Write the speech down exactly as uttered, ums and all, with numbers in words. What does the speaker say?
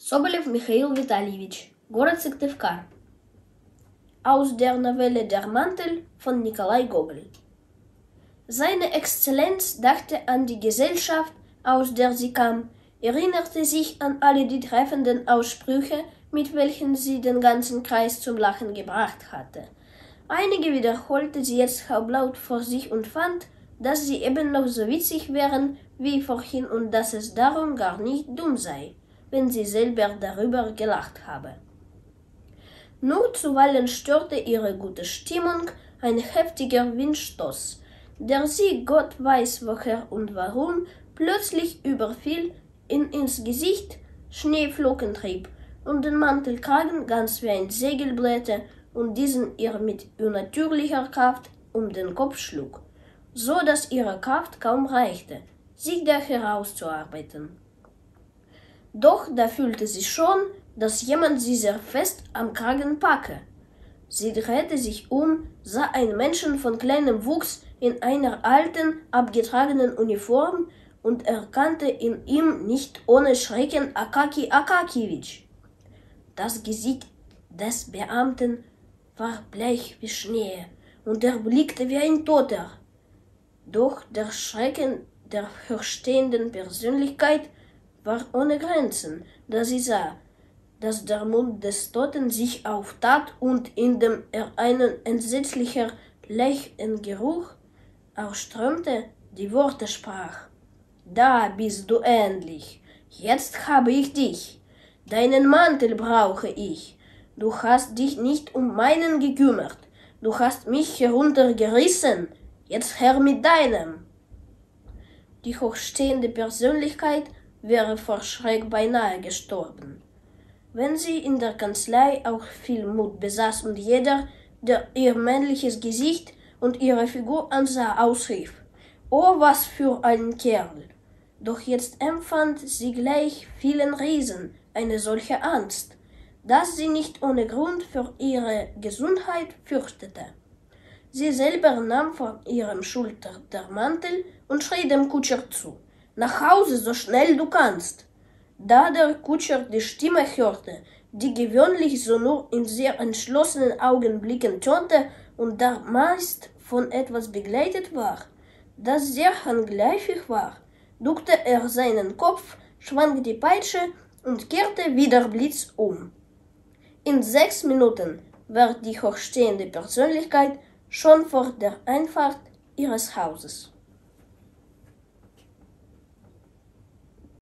Соболев Михаил Витальевич, город Сыктывкар. Aus der Novelle Der Mantel von Nikolai Gogol. Seine Exzellenz dachte an die Gesellschaft, aus der sie kam, erinnerte sich an alle die treffenden Aussprüche, mit welchen sie den ganzen Kreis zum Lachen gebracht hatte. Einige wiederholte sie jetzt halblaut vor sich und fand, dass sie eben noch so witzig wären wie vorhin und dass es darum gar nicht dumm sei, wenn sie selber darüber gelacht habe. Nur zuweilen störte ihre gute Stimmung ein heftiger Windstoß, der sie, Gott weiß woher und warum, plötzlich überfiel, in, ins Gesicht Schneeflocken trieb und den Mantelkragen ganz wie ein Segel blähte und diesen ihr mit unnatürlicher Kraft um den Kopf schlug, so dass ihre Kraft kaum reichte, sich da herauszuarbeiten. Doch da fühlte sie schon, dass jemand sie sehr fest am Kragen packe. Sie drehte sich um, sah einen Menschen von kleinem Wuchs in einer alten, abgetragenen Uniform und erkannte in ihm nicht ohne Schrecken Akaki Akakjewitsch. Das Gesicht des Beamten war bleich wie Schnee und er blickte wie ein Toter. Doch der Schrecken der höchststehenden Persönlichkeit war ohne Grenzen, da sie sah, dass der Mund des Toten sich auftat und in dem er einen entsetzlicher Leichengeruch ausströmte, die Worte sprach: „Da bist du endlich. Jetzt habe ich dich. Deinen Mantel brauche ich. Du hast dich nicht um meinen gekümmert. Du hast mich heruntergerissen. Jetzt her mit deinem.“ Die hochstehende Persönlichkeit wäre vor Schreck beinahe gestorben. Wenn sie in der Kanzlei auch viel Mut besaß und jeder, der ihr männliches Gesicht und ihre Figur ansah, ausrief: „Oh, was für ein Kerl!“ Doch jetzt empfand sie gleich vielen Riesen eine solche Angst, dass sie nicht ohne Grund für ihre Gesundheit fürchtete. Sie selber nahm von ihrem Schulter der Mantel und schrie dem Kutscher zu: „Nach Hause, so schnell du kannst!“ Da der Kutscher die Stimme hörte, die gewöhnlich so nur in sehr entschlossenen Augenblicken tönte und da meist von etwas begleitet war, das sehr handgreiflich war, duckte er seinen Kopf, schwang die Peitsche und kehrte wie der Blitz um. In sechs Minuten war die hochstehende Persönlichkeit schon vor der Einfahrt ihres Hauses.